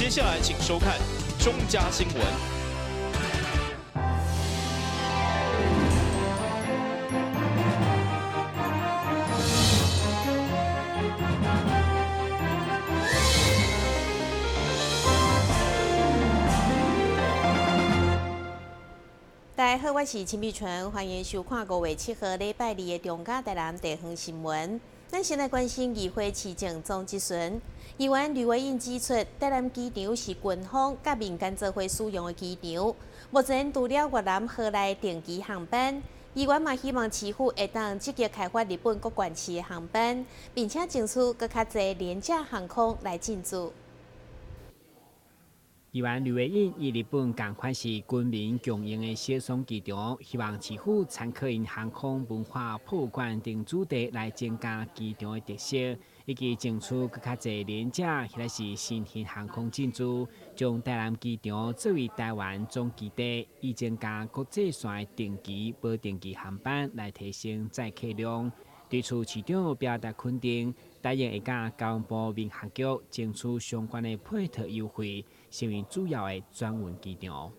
接下來請收看中嘉新聞。大家好，我是陳美純，歡迎收看5月7號禮拜二的中嘉台南地方新聞。咱先來關心議會市政總質詢。議員呂維應指出，台南機場是軍方佮民間做伙使用的機場，目前除了越南荷來定期航班，議員嘛希望市府會當積極開發日本各縣市的航班，並且爭取閣較濟廉價航空來進駐。議員呂維應以日本仝款是軍民共用的小松機場，希望市府參考𪜶航空文化博物館等主題來增加機場的特色，以及爭取閣較濟廉價或者是新型航空進駐，將台南機場作為台灣總基地，以增加國際線的定期、無定期航班來提升載客量。對此，市長表達肯定，答應會佮交通部民航局爭取相關的配套優惠，成為主要的轉運機場。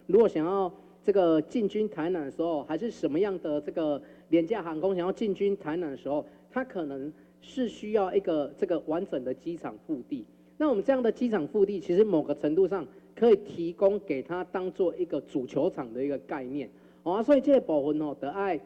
如果想要這個進軍台南的時候，還是什麼樣的這個廉價航空想要進軍台南的時候，它可能是需要一個這個完整的機場腹地。那我們這樣的機場腹地，其實某個程度上可以提供給它當做一個主球場的一個概念。哦，所以這個部分哦，得愛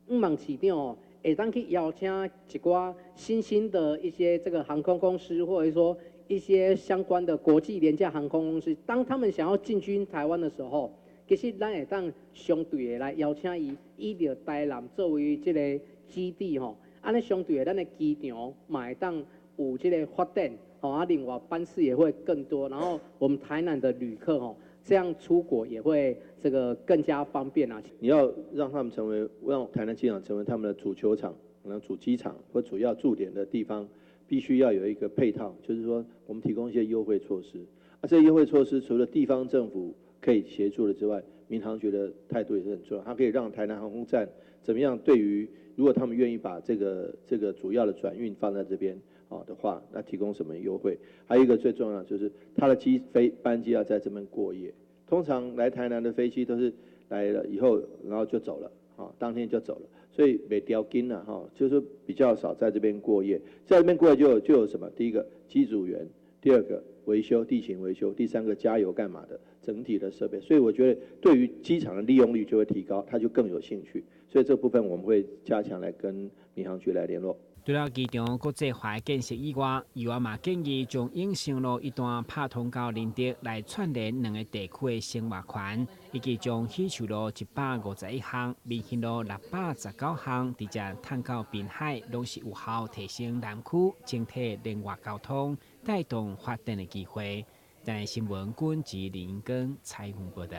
向望市長哦，會當去邀請一寡新興的一些這個航空公司，或者說一些相關的國際廉價航空公司，當他們想要進軍台灣的時候，其實咱會當相對的來邀請伊，以著台南作為這個基地吼，按呢相對的，咱的機場嘛會當有這個發展，吼啊，另外班次也會更多，然後我們台南的旅客吼，這樣出國也會這個更加方便啊！你要讓他們成為，讓台南機場成為他們的主球場、可能主機場或主要駐點的地方，必須要有一個配套，就是說我們提供一些優惠措施。啊，這些優惠措施除了地方政府可以協助的之外，民航局的態度也是很重要。它可以讓台南航空站怎麼樣？對於如果他們願意把這個主要的轉運放在這邊啊的話，那提供什麼優惠？還有一個最重要就是它的機飛班機要在這邊過夜。通常來台南的飛機都是來了以後，然後就走了，哈，當天就走了，所以袂牢緊了，哈，就是比較少在這邊過夜。在這邊過夜就有什麼？第一個機組員，第二個維修地勤維修，第三個加油幹嘛的，整體的設備。所以我覺得對於機場的利用率就會提高，他就更有興趣。所以這部分我們會加強來跟民航局來聯絡。除了機場國際化建設以外，議員嘛建議將永盛路一段拍通到仁德來串聯兩個地區的生活圈，以及將喜樹路151巷、民興路619巷直接通到濱海，攏是有效提升南區整體聯外交通、帶動發展的機會。台南新聞軍及林根採訪報道。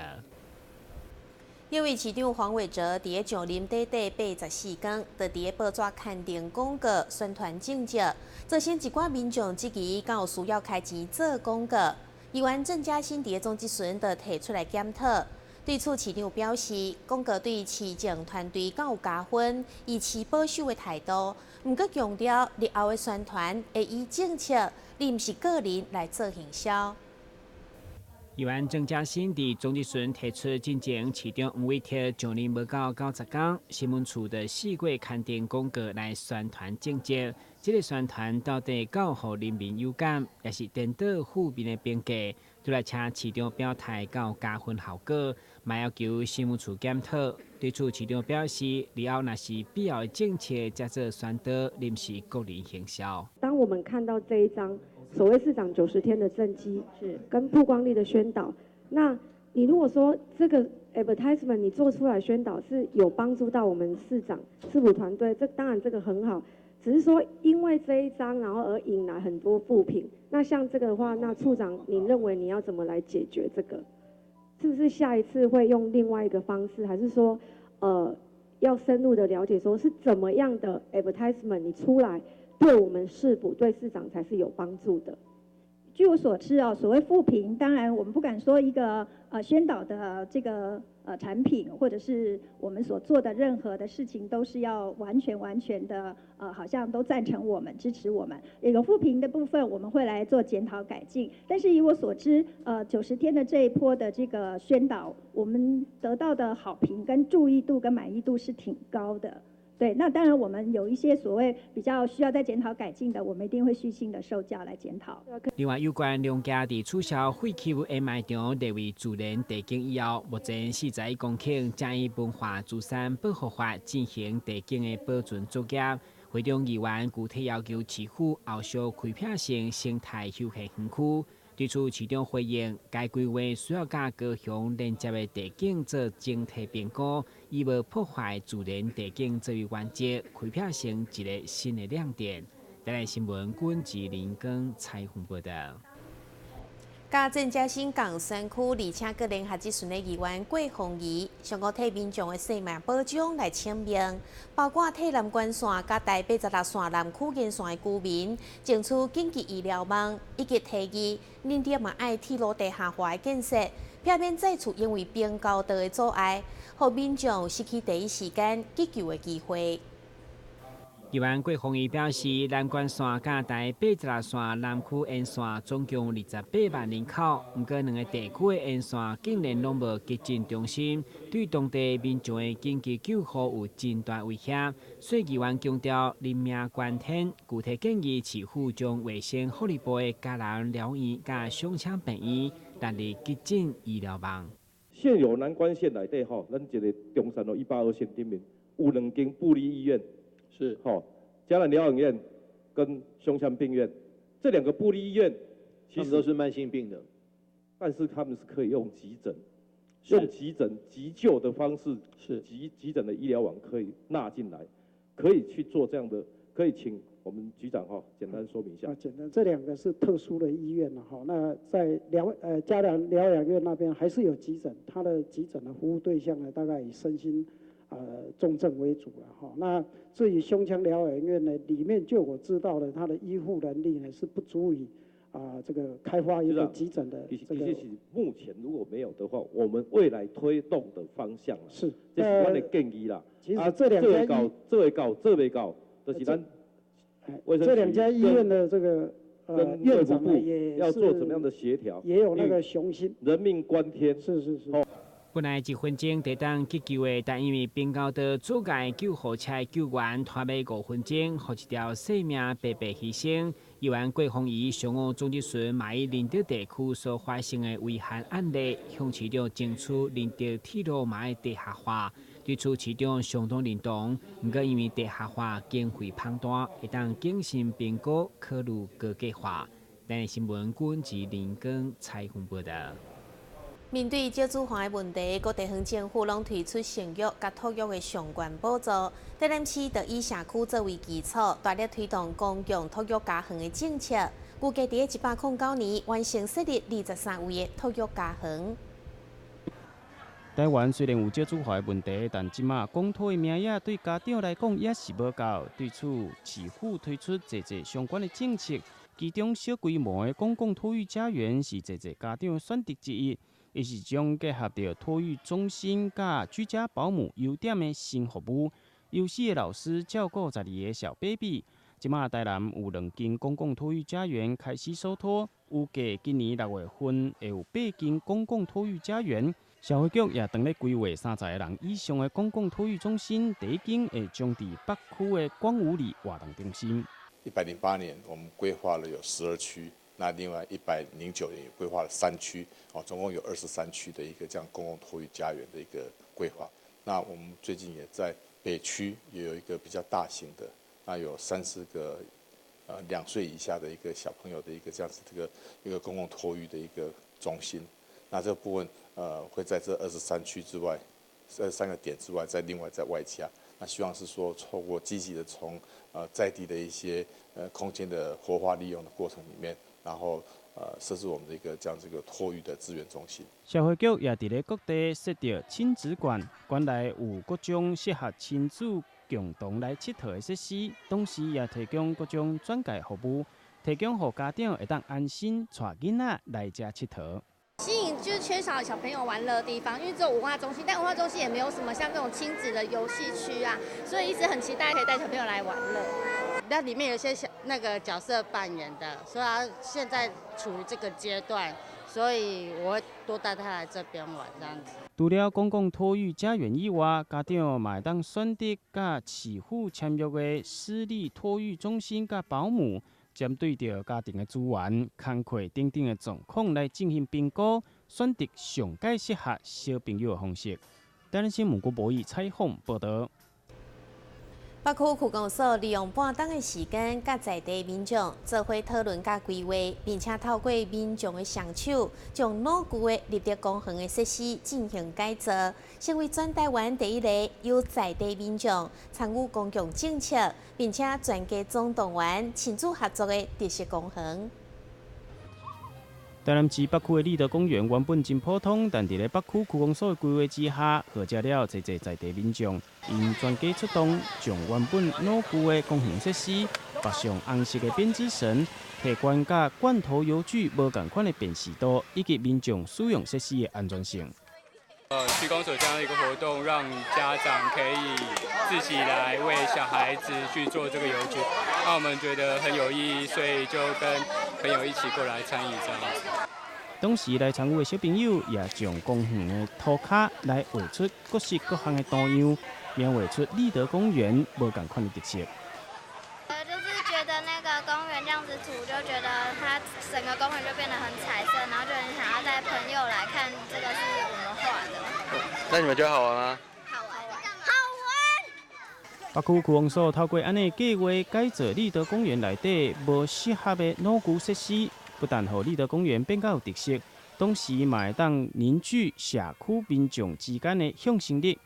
因為市長黃偉哲佇咧上任短短84天，就佇咧報紙刊登廣告宣傳政績，造成一寡民眾質疑，敢有需要開錢做廣告。議員鄭家新佇咧總質詢就提出來檢討，對此市長表示，廣告對市政團隊敢有加分，伊持保守的態度，毋過強調日後的宣傳會以政策，而毋是個人來做行銷。議員鄭家新佇總質詢提出，進前市長黃偉哲上任無到90天，新聞處的四月刊登廣告來宣傳政績，這個宣傳到底敢有予人民有感，抑是顛倒負面的評價？就來請市長表態，敢有加分效果，嘛要求新聞處檢討。對此，市長表示，日後若是必要的政策，才做宣導，毋是個人行銷。當我們看到這一張所謂市長90天的政績，是跟曝光率的宣導，那你如果說這個 advertisement 你做出來宣導是有幫助到我們市長、市府團隊，這當然這個很好，只是說因為這一張，然後而引來很多負評。那像這個的話，那處長，你認為你要怎麼來解決這個？是不是下一次會用另外一個方式，還是說，要深入的了解，說是怎麼樣的 advertisement 你出來對我們市府、對市長才是有幫助的？據我所知哦，所謂負評，當然我們不敢說一個宣導的這個產品，或者是我們所做的任何的事情，都是要完全完全的好像都贊成我們、支持我們。有負評的部分，我們會來做檢討改進。但是以我所知，90天的這一波的這個宣導，我們得到的好評跟注意度跟滿意度是挺高的。對，那當然我們有一些所謂比較需要再檢討改進的，我們一定會虛心的受教來檢討。另外，有關龍家佇取消廢棄物掩埋場列為自然地景以後，目前41公頃正以文化資產保護法進行地景的保存作業。會中議員具體要求市府後續開闢成生態休閒園區。對此，市長回應，該規劃需要佮高雄連接的地景做整體評估，以無破壞自然地景作為原則，開闢成一个新的亮點。台南新聞阮志林光採訪報道。佮鄭家新共選區，而且閣聯合質詢的議員郭鳳儀，上午替民眾的生命保障來請命，包括替南關線佮台86線南區沿線的居民爭取緊急醫療網，以及提議寧德嘛愛鐵路地下化的建設，避免再次因為平交道的阻礙，予民眾失去第一時間急救的機會。議員郭鳳儀表示，南關線佮台86線南區沿線總共28萬人口，毋過兩个地區的沿線竟然攏無急診中心，對當地民眾的緊急救護有真大威脅。所以議員強調人命關天，具體建議市府將衛生福利部的嘉南療養院佮胸腔病院納入急診醫療網。現有南關線內底吼，咱一个中山路182線頂面有兩間部立醫院。是，吼，嘉南療養院跟胸腔病院這兩個部立醫院，其實都是慢性病的，但是他們是可以用急診，用急診急救的方式，是急診的醫療網可以納進來，可以去做這樣的，可以請我們局長哈簡單說明一下。啊，簡單，這兩個是特殊的醫院了哈。那在嘉南療養院那邊還是有急診，它的急診的服務對象呢，大概以身心重症為主了哈。那至於胸腔療養院呢，裡面就我知道的，它的醫護能力呢是不足以這個開發一個急診的這個。其實是目前如果沒有的話，我們未來推動的方向是，這是我的建議啦。其實這兩家醫做會到，做袂到，就是咱這兩家醫院的這個跟院長也要做怎麼樣的協調，也有那個雄心。人命關天。是是是。本來一分鐘就當急救的，但因為平交道阻礙救護車救援，拖尾5分鐘，予一條性命白白犧牲。議員郭鳳儀上午總質詢嘛以寧德地區所發生的遺憾案例，向市長爭取寧德鐵路嘛愛地下化。對此市長相當認同，毋過因為地下化經費龐大，會當謹慎評估考慮高計畫。台新聞阮志林光採訪報道。面對少子化的問題，各地方政府攏推出生育佮托育的相關補助。台南市就以社區作為基礎，大力推動公共托育家園的政策。估計佇109年完成設立23位的托育家園。台灣雖然有少子化的問題，但這馬公托的名額對家長來講也是無夠。對此，市府推出濟濟相關的政策，其中小規模的公共托育家園是濟濟家長的選擇之一。伊是將結合著托育中心佮居家保姆優點的新服務，由四个老師照顧12個小 baby。這馬台南有兩間公共托育家園開始首托，預計今年6月份會有八間公共托育家園。社會局也正咧規劃30個人以上的公共托育中心，第一間會將佇北區的光武里活動中心。108年，我們規劃了有12區。那另外109年也規劃了3區，哦，總共有23區的一個這樣公共托育家園的一個規劃。那我們最近也在北區也有一個比較大型的，那有30個2歲以下的一個小朋友的一個這樣子這個一個公共托育的一個中心。那這個部分會在這23區之外，這三個點之外，再另外再外加。那希望是說，透過積極的從在地的一些空間的活化利用的過程裡面，然後設置我們的一個這樣這個托育的資源中心。社會局也佇咧各地設置親子館，館內有各種適合親子共同來𨑨迌的設施，同時也提供各種轉介服務。提供予家長會當安心帶囡仔來遮𨑨迌。吸引就是缺少小朋友玩樂的地方，因為只有文化中心，但文化中心也沒有什麼像這種親子的遊戲區啊，所以一直很期待可以帶小朋友來玩樂。那裡面有些小那個角色扮演的，所以他現在處於這個階段，所以我會多帶他來這邊玩這樣子。除了公共托育家園以外，家長嘛會當選擇佮市府簽約的私立托育中心佮保姆。針對著家庭的資源、工課等等的狀況來進行評估，選擇上蓋適合小朋友的方式。台南新聞郭博義採訪報導。北區區公所利用半當的時間，佮在地民眾做伙討論佮規劃，並且透過民眾的雙手，將老舊的立德公園的設施進行改造，成為全台灣第一个由在地民眾參與公共政策，並且全家總動員親子合作的特色公園。台南市北區的立德公園原本真普通，但佇咧北區區公所的規劃之下，號召了濟濟在地民眾，𪜶全家出動，將原本老舊的公園設施，綁上紅色的編織繩，提懸佮罐頭遊具無仝款的辨識度，以及民眾使用設施的安全性。區公所這樣一個活動，讓家長可以自己來為小孩子去做這個遊具，那我們覺得很有意義，所以就跟朋友一起過來參與這樣子。當時來參與的小朋友也將公園的塗跤來畫出各式各項的圖樣，描畫出立德公園無仝款的特色。就是覺得那個公園這樣子塗，就覺得它整個公園就變得很彩色，然後就很想要帶朋友來看這個是我們畫的。那你們覺得好玩嗎？好玩，好玩。北區區公所透過按呢計劃改造立德公園內底無適合的老舊設施，不但予立德公園變較有特色，同時嘛會當凝聚社區民眾之間的向心力。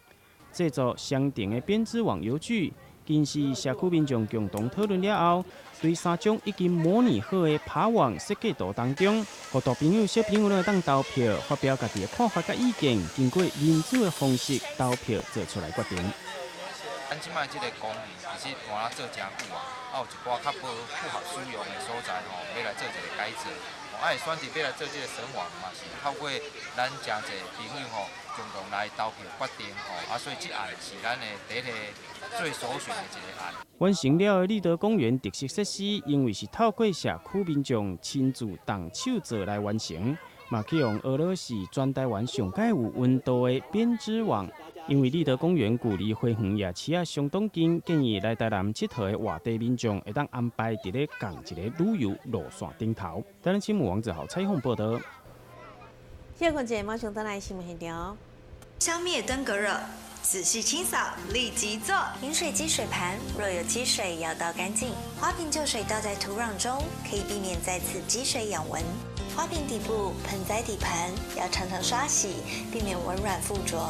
製作相定的編織網遊具，經是社區民眾共同討論了後，對三張已經模擬好的爬網設計圖當中，予大朋友、小朋友攏會當投票，發表家己的看法佮意見，經過民主的方式投票做出來決定。咱這擺這個公園其實換了做誠久啊，啊有一寡較無符合使用的所在吼，欲來做一個改造。啊，會選擇欲來做這個繩網嘛，是透過咱誠濟朋友吼，共同來投票決定吼，啊，所以這案是咱的第一個最首選的一個案。完成了的立德公園特色設施，因為是透過社區民眾親自動手做來完成，嘛去予學做是全台灣上蓋有溫度的編織網。因為立德公園距離花園夜市仔相當近，建議來台南𨑨迌的外地民眾會當安排佇咧仝一个旅遊路線頂頭。台南新聞王子豪採訪報導。小困者馬上轉來新聞現場。消滅登革熱，仔細清掃，立即做。飲水機水盤若有積水，要倒乾淨。花瓶舊水倒在土壤中，可以避免再次積水養蚊。花瓶底部、盆栽底盤要常常刷洗，避免蚊卵附着。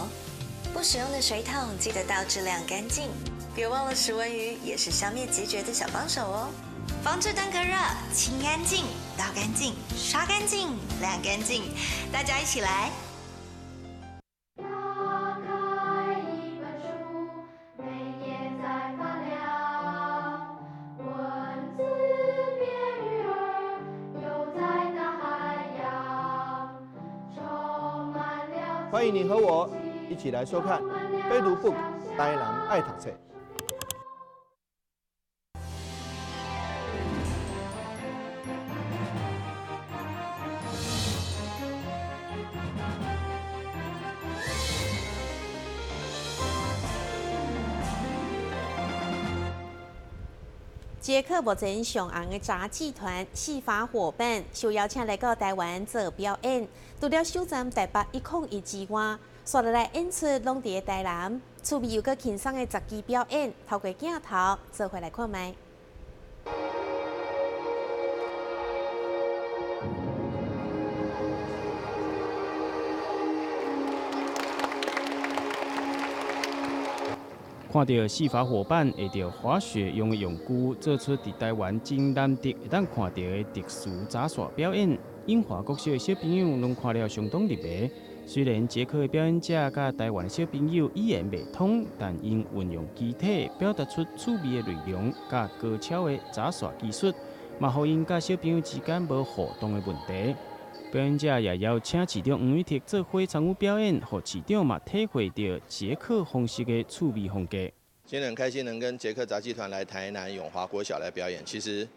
不使用的水桶記得倒置晾乾淨。別忘了食蚊魚也是消滅孑孓的小幫手哦。防治登革熱，清乾淨，倒乾淨，刷乾淨，晾乾淨，大家一起來。打開一本書，每頁在發亮，文字變魚兒，游在大海洋，充滿了。歡迎你和我一起來收看《非讀 book 台南愛讀冊》。捷克目前上紅的雜技團戲法夥伴受邀請來到台灣做表演，除了首站台北101之外，紲落來演出攏佇台南，趣味又閣輕鬆的雜技表演，透過鏡頭做伙來看覓。看著戲法夥伴會著滑雪用的用具，做出佇台灣真難得會當看著的特殊雜耍表演，英華國小的小朋友攏看了相當入迷。雖然捷克的表演者佮台灣的小朋友語言袂通，但𪜶運用肢體表達出趣味的內容，佮高超的雜耍技術，嘛予𪜶佮小朋友之間無互動的問題。表演者也邀請市長黃偉哲做伙參與表演，予市長嘛體會著捷克方式的趣味風格。今天很開心能跟捷克雜技團來台南永華國小來表演。其實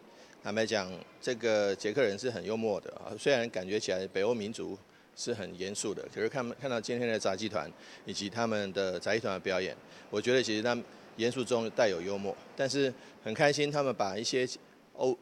坦白講，這個捷克人是很幽默的啊，雖然感覺起來北歐民族是很嚴肅的，可是看到今天的雜技團以及他們的雜技團的表演，我覺得其實他們嚴肅中帶有幽默，但是很開心他們把一些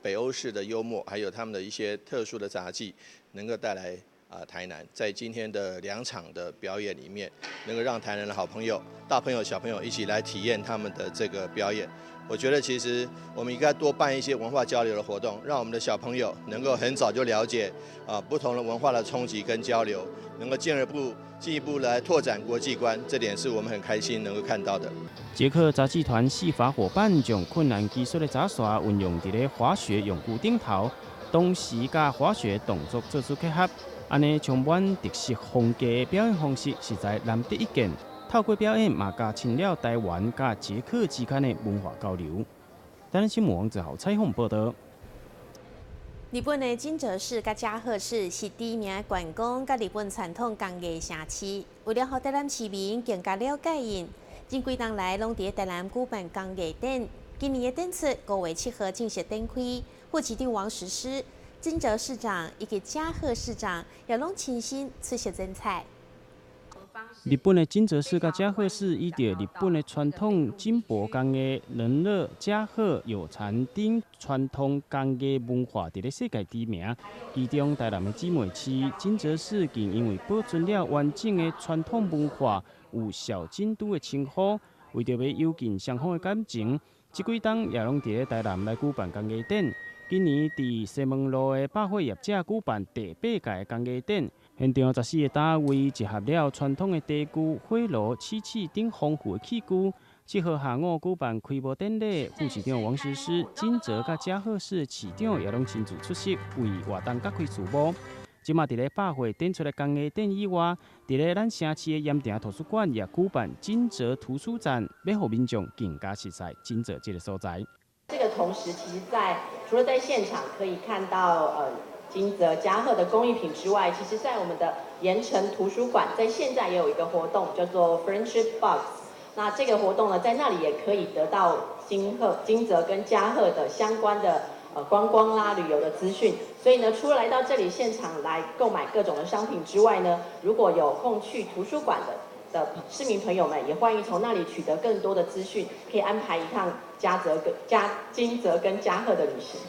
北歐式的幽默，還有他們的一些特殊的雜技，能夠帶來台南，在今天的兩場的表演裡面，能夠讓台南的好朋友、大朋友、小朋友一起來體驗他們的這個表演。我覺得其實我們應該多辦一些文化交流的活動，讓我們的小朋友能夠很早就了解不同的文化的衝擊跟交流，能夠進一步來拓展國際觀，這點是我們很開心能夠看到的。捷克雜技團戲法夥伴將困難技術的雜耍運用佇咧滑雪用具頂頭，同時佮滑雪動作做出結合，按呢充滿特色風格的表演方式，實在難得一見。透過表演，嘛加深了台灣佮捷克之間的文化交流。台南新聞王子豪採訪報道。日本的金澤市佮加賀市是知名的觀光佮日本傳統工藝城市。為了予台南市民更加了解𪜶，近幾冬來攏佇台南舉辦工藝展。今年的展出5月7號正式展開，副市長王實施、金澤市長以及加賀市長也攏親身出席剪彩。日本的金澤市佮加賀市以著日本的傳統金箔工藝、能樂、加賀友禪等傳統工藝文化，佇咧世界知名。其中，台南的姊妹市金澤市，更因為保存了完整的傳統文化，有小京都的稱呼。為著欲友近雙方的感情，這幾冬也攏佇咧台南來舉辦工藝展。今年佇西門路的百貨業者舉辦第八屆的工藝展。現場14個單位集合了傳統的茶具、火爐、漆器等豐富的器具。7號下午舉辦開幕典禮，副市長王實施、金澤佮加賀市市長也攏親自出席，為活動揭開序幕。這馬佇咧百貨展出的工藝展以外，佇咧咱城市的鹽埕圖書館也舉辦金澤圖書展，欲予民眾更加熟悉金澤這个所在。這個同時，其實在除了在現場可以看到金澤加賀的工藝品之外，其實在我們的鹽埕圖書館，在現在也有一個活動叫做 Friendship Box。那這個活動呢，在那裡也可以得到金澤跟加賀的相關的觀光啦、旅遊的資訊。所以呢，除了來到這裡現場來購買各種的商品之外呢，如果有空去圖書館的市民朋友們，也歡迎從那裡取得更多的資訊，可以安排一趟加澤跟加金澤跟加賀的旅行。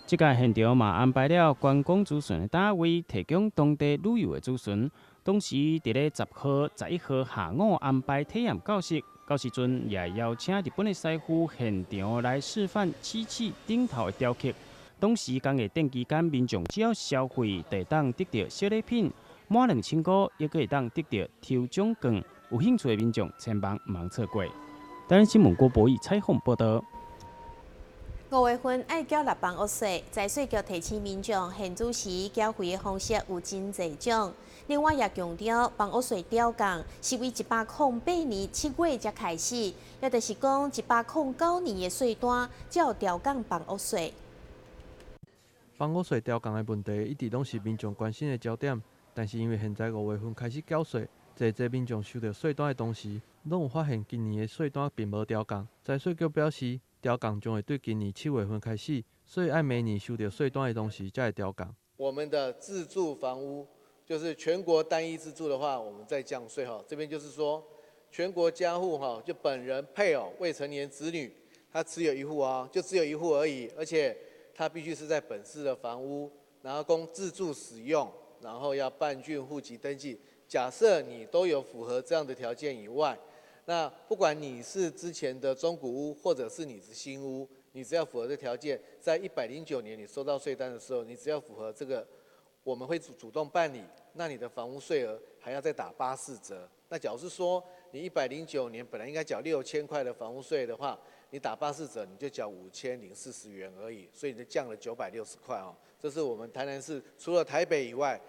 這屆現場嘛安排了觀光資訊的單位，提供當地旅遊的資訊。同時，佇咧10號、11號下午安排體驗教室，到時陣也邀請日本的師傅現場來示範漆器頂頭的雕刻。同時，工藝展期間，民眾只要消費，就會當得著小禮品，滿2000塊，也閣會當得著抽獎券。有興趣的民眾千萬毋通錯過。台南新聞郭博義採訪報道。5月份愛繳納房屋稅，財稅局提醒民眾，現主時繳費的方式有真濟種。另外也強調，房屋稅調降是為108年7月才開始，也就是講109年的稅單才有調降房屋稅。房屋稅調降的問題一直攏是民眾關心的焦點，但是因為現在5月份開始繳稅，濟濟民眾收著稅單的同時，攏有發現今年的稅單並無調降。財稅局表示，調降將會對今年7月份開始，所以愛明年收著稅單的同時才會調降。我們的自住房屋就是全國單一自住的話，我們再降稅哈。這邊就是說，全國家戶哈，就本人配偶、未成年子女，他持有一戶啊，就只有一戶而已，而且他必須是在本市的房屋，然後供自住使用，然後要辦竣戶籍登記。假設你都有符合這樣的條件以外，那不管你是之前的中古屋，或者是你是新屋，你只要符合這條件，在109年你收到稅單的時候，你只要符合這個，我們會主動辦理，那你的房屋稅額還要再打84折。那假如是說你109年本來應該繳6000塊的房屋稅的話，你打84折，你就繳5040元而已，所以你就降了960塊哦。這是我們台南市除了台北以外，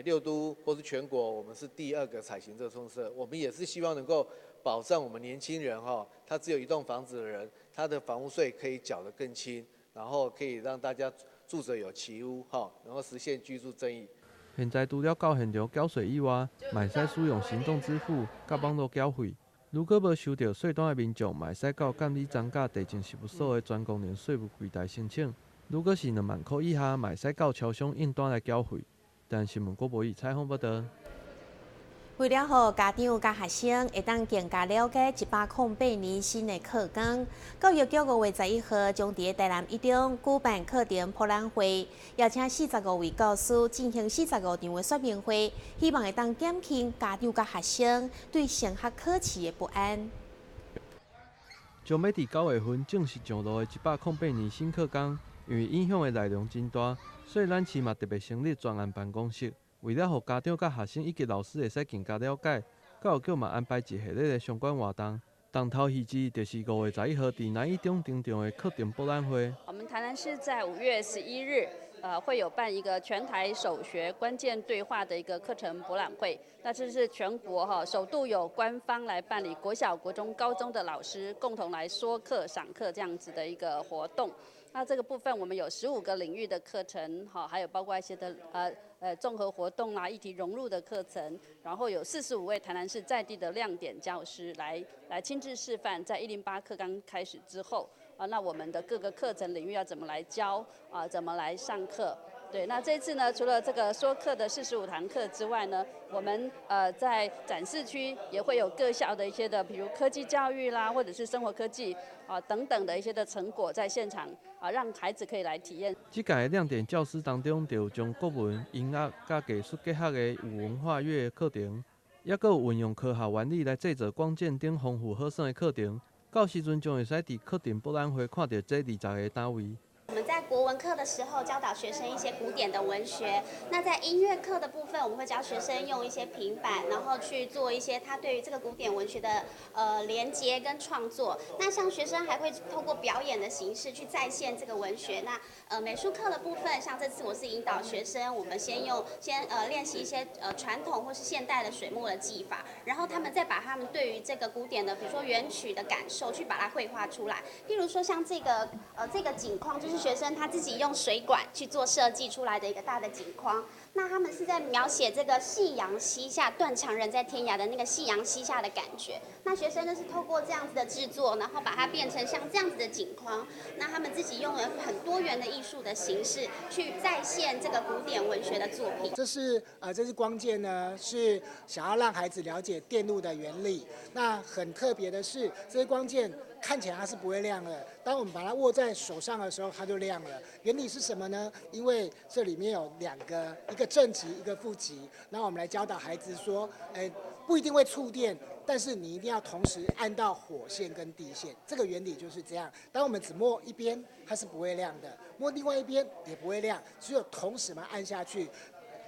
六都或是全國，我們是第二個採行這個政策。我們也是希望能夠保障我們年輕人哈，他只有一棟房子的人，他的房屋稅可以繳得更輕，然後可以讓大家住者有其屋，哈，能够实现居住正义。现在除了到现场缴税以外，嘛会使使用行动支付佮网路缴费。如果无收著税单的民众，嘛会使到监理站佮地政事务所的专功能税务柜台申请。如果是2万箍以下，嘛会使到超商印单来缴费。台新闻郭博义采访报道。为了予家长佮学生会当更加了解108年新的课纲，教育局5月11号将伫台南一中举办课程博览会，邀请45位教师进行45场的说明会，希望会当减轻家长佮学生对升学考试的不安。将欲伫9月份正式上路的108年新课纲，因为影响的内容真大，所以咱市嘛特别成立专案办公室。为了予家长佮学生以及老师会使更加了解，教育局嘛安排一系列的相关活动。重头戏之一就是5月11号伫南一中登场的课程博览会。我们台南市在5月11日，会有办一个全台首学关键对话的一个课程博览会。那这是全国首度有官方来办理国小、国中、高中的老师共同来说课、赏课这样子的一个活动。那这个部分我们有15个领域的课程，还有包括一些的综合活动啦、议题融入的课程，然后有45位台南市在地的亮点教师来亲自示范，在108课纲开始之后啊，那我们的各个课程领域要怎么来教啊，怎么来上课？对，那这次呢，除了这个说课的45堂课之外呢，我们在展示区也会有各校的一些的，比如科技教育啦，或者是生活科技啊等等的一些的成果在现场啊，让孩子可以来体验。这届的亮点教师当中，就有将国文、音乐佮艺术结合的有文化乐课程，也阁有运用科学原理来制作光剑等丰富好耍的课程。到时阵将会使伫课程博览会看著这20个单位。我们在国文课的时候教导学生一些古典的文学，那在音乐课的部分，我们会教学生用一些平板，然后去做一些他对于这个古典文学的连接跟创作。那像学生还会透过表演的形式去再现这个文学。那美术课的部分，像这次我是引导学生，我们先练习一些传统或是现代的水墨的技法，然后他们再把他们对于这个古典的，比如说原曲的感受，去把它绘画出来。譬如说像这个景框，就是学生他自己用水管去做设计出来的一个大的景框，那他们是在描写这个夕阳西下，断肠人在天涯的那个夕阳西下的感觉。那学生呢是透过这样子的制作，然后把它变成像这样子的景框。那他们自己用了很多元的艺术的形式去再现这个古典文学的作品。这是光剑呢，是想要让孩子了解电路的原理。那很特别的是，这些光剑看起来它是不会亮的，当我们把它握在手上的时候，它就亮了。原理是什么呢？因为这里面有两个，一个正极，一个负极。那我们来教导孩子说，不一定会触电，但是你一定要同时按到火线跟地线。这个原理就是这样。当我们只摸一边，它是不会亮的；摸另外一边也不会亮，只有同时嘛按下去，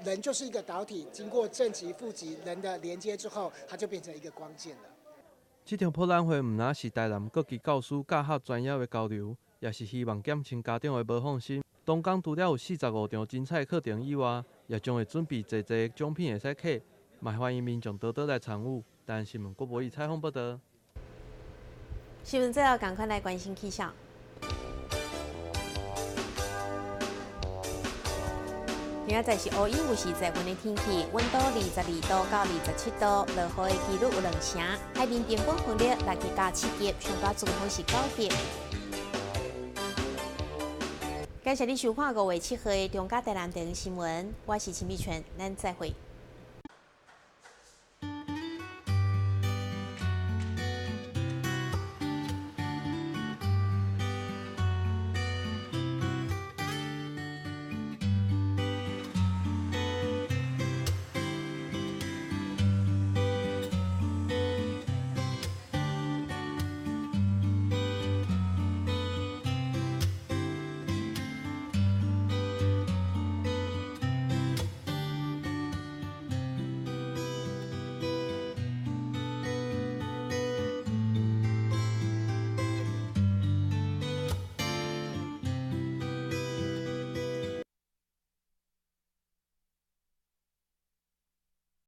人就是一个导体，经过正极、负极人的连接之后，它就变成一个光剑了。这场博览会毋但是台南各级教师教学专业的交流，也是希望减轻家长的无放心。当天除了有45场精彩课程以外，也将会准备济济奖品会使摕，嘛欢迎民众多多来参与。台南新闻郭博义采访报道。新闻最后，赶快来关心气象。今仔载是乌阴有时在云的天气，温度22度到27度，落雨的几率有2成。海面平均风力6级到7级，上大阵风是9级。感谢你收看5月7号的中嘉台南电视新闻，我是陈美泉，咱再会。